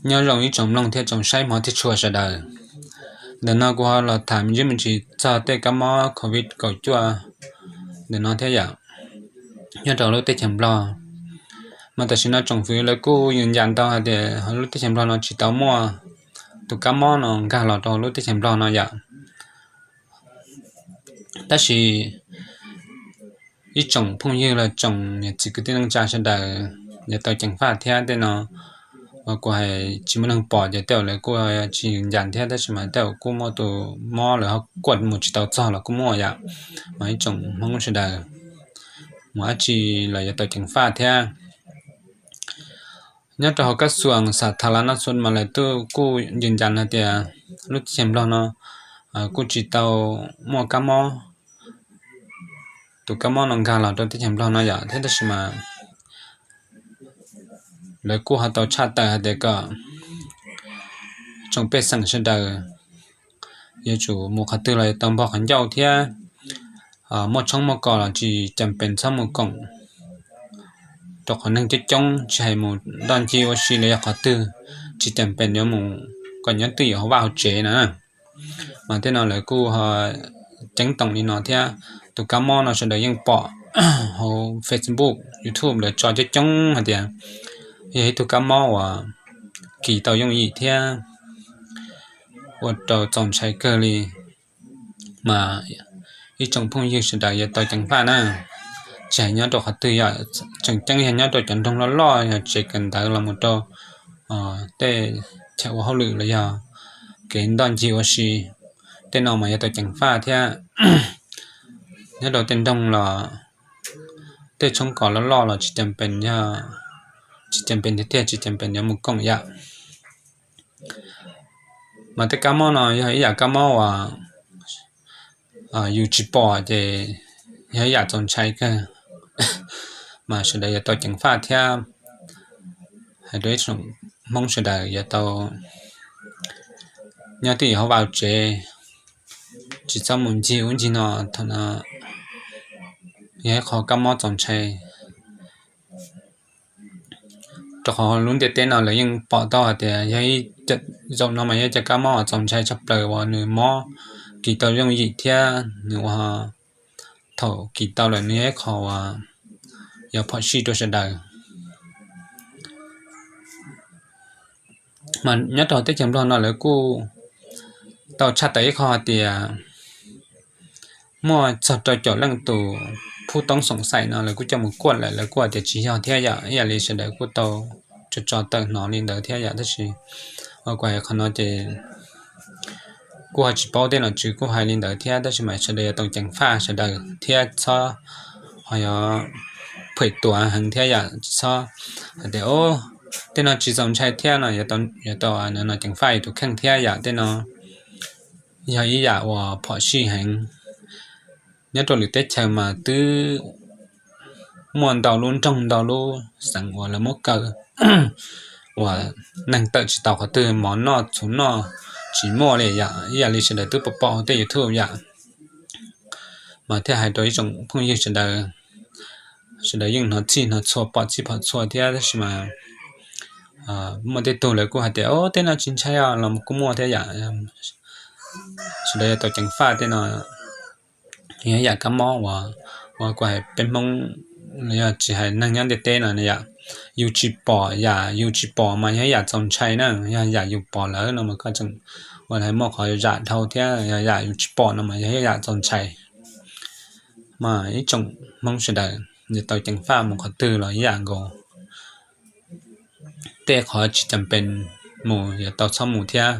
Nyob zoo ib tsoom mloog thiab tsoom saib hmov thiab tshua sawv daws. Ntawm no kuv ho los tham me ntsis txog tej kab mob covid kaum cuaj ntawm no thiab yom, nyob rau lub teb chaws Nplog. Mas tam sim no tsoom fwv lawv kuj yeej ncav ntau hais tias lub teb chaws Nplog no tsis tau muaj tus kab mob no nkag los rau lub teb chaws Nplog no yom. Tab sis ib tsoom phooj ywg los tsoom niam txiv kwv tij neej tsa sawv daws yuav tau ceev faj thiab tej no. Uas kuv hais tsis muaj neeg pom ces tej zaum lawv kuj tsis ncav thiab, tab sis mas tej zaum kuj muaj tus mob lawv ho kuaj mus tsis tau txog los kuj muaj yom. Mas ib tsoom Hmoob sawv daws mus dab tsi los yuav tau ceev faj thiab. Nyob rau hauv kab xuas xa tha la noj xu mas lawv kuj yeej ncav hais tias lub teb chaws Nplog no kuj tsis tau muaj kab mob, tus kab mob no nkag los rau teb chaws Nplog no yom, thiab tab sis mas lawv kuj ho tau tshaj tawm hais tias kom tsoom pej xeem sawv daws yuav tsum mus qhov twg los yuav tau npog qhov ncauj thiab muaj tshoob muaj kos los tsis cam pees txhob mus koom rau qhov neeg coob coob, tsis hais mus ntoj ncig ua si los yog qhov twg, tsis cam pees yuav mus kom nyob twj ywm hauv vaj hauv tsev na. Mas tej no lawv kuj ceeb toom li no thiab. Tus kab mob no sawv daws yeej pom hauv Facebook, YouTube lawv tso coob coob hais tias yog ib tug kab mob uas kis tau yooj yim thiab ua rau txaus ntshai kawg li. Mas ib tsoom phooj ywg sawv daws yuav tau ceev faj na, tsis hais nyob rau qhov twg yom, tseem ceeb yog nyob rau cov nroog loj loj, yog tsev kawm ntawv los mus rau tej chaw ua hauj lwm los yog kev ntoj ncig ua si, tej no mas yuav tau ceev faj thiab. Nyob rau tej nroog los tej tshoob kos loj loj los tsis cam pees, tsis cam pees tiag tiag, tsis cam pees yuav mus koom yom. Mas tej kab mob no yog ib yam kab mob uas yus tsis pom ces yog ib yam txaus ntshai kawg. Mas sawv daws yuav tau ceev faj thiab. Hais rau ib tsoom Hmoob sawv daws yuav tau nyob twj ywm hauv vaj hauv tsev, tsis txhob mus ncig ub ncig no, thaum no yog ib qho kab mob txaus ntshai. Rau qhov lub ntiaj teb no lawv yeej pom tau hais tias yog ib, zaum no mas yog cov kab mob uas txaus ntshai tshaj plaws uas nws mob kis tau yooj yim thiab nws ua thaum kis tau lawm nws yog ib qho uas yog phom sij rau sawv daws. Mas nyob rau teb chaws Nplog no lawv kuj tau tshaj tawm ib qho hais tias muaj txog rau caum leej tus phub toob xoom xaim no lawv kuj coj mus kuaj lawm, lawv kuj hais tias tsis yog thiab yom. Ib yam li sawv daws kuj tau tso tso tawm hnov li ntawd thiab yom, tab sis ua kuv hais qhov no ces kuj ho tsis paub, tej nom tswv kuj hais li ntawd thiab, tab sis mas sawv daws yuav tau ceev faj sawv daws thiab txhob ho yuav phem tuav heev thiab yom, txhob hais tias tej no tsis txaus ntshai thiab no, yuav tau no ceev faj yus tus kheej thiab yom. Tej no yog ib yam uas phom sij heev. Nyob rau lwm teb chaws mas twb muaj ntau lub nroog ntau lub xeev uas lawv muab kaw uas neeg tawm tsis tau qhov twg, mov noj txhuv noj tsis muaj li yom. Ib yam li sawv daws twb pom pom hauv tej YouTube yom. Mas thiaj hais rau ib tsoom phooj ywg sawv daws, sawv daws yeej hnov txhij hnov txhua pom txhij pom txhua thiab, tab sis mas muaj tej tug lawv kuj hais tias tej no tsis ntshai os los kuj muaj thiab yom. Sawv daws yuav tau ceev faj tej no. Yog ib yam kab mob uas, uas kuv hais peb Hmoob los yog tsis hais neeg nyob ntiaj teb no yom, yus tsis pom yam yus tsis pom mas yog ib yam txaus ntshai na, yog yam yus pom lawm no mas koj tseem ua hais muaj qhov zam dhau thiab, yog yam yus tsis pom no mas yog ib yam txaus ntshai. Mas ib tsoom Hmoob sawv daws yuav tau ceev faj mus qhov twg los ib yam nkaus. Tej qhov tsis cam pees mus yuav tau txhob mus thiab.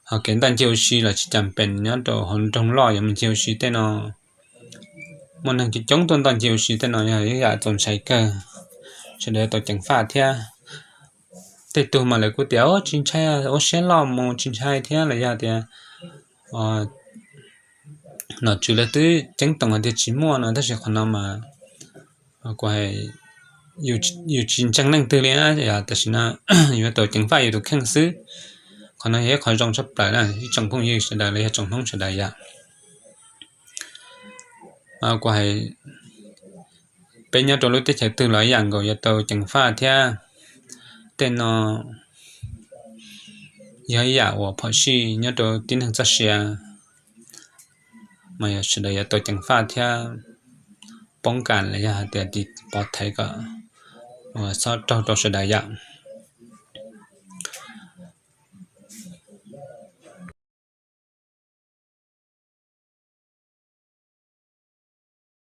Ho kev ntoj ncig ua si los tsis cam pees nyob rau hauv nroog loj yuav mus ncig ua si tej no. Muaj neeg coob coob tuaj ntoj ncig ua si tej no yog ib yam txaus ntshai kawg, sawv daws yuav tau ceev faj thiab. Tej tug mas lawv kuj tias tsis ntshai, ua siab loj mus tsis ntshai thiab los yog tias nom tswv lawv twb ceeb toom hais tias tsis muaj no, tab sis qhov no mas kuv hais yus tsis ntseeg leej twg li na, tam sim no yuav tau ceev faj yus tus kheej xwb. Qhov no yog ib qhov zoo tshaj plaws na ib tsoom phooj ywg sawv daws los yog tsoom Hmoob sawv daws yom. Kuv hais peb nyob rau lub teb chaws twg los ib yam nkaus yuav tau ceev faj thiab. Tej no yog ib yam uas phom sij nyob rau tib neeg txoj sia, mas yog sawv daws yuav tau ceev faj thiab poob kas los yog hais tias tiv pov thaiv kom txhob raug rau sawv daws yom.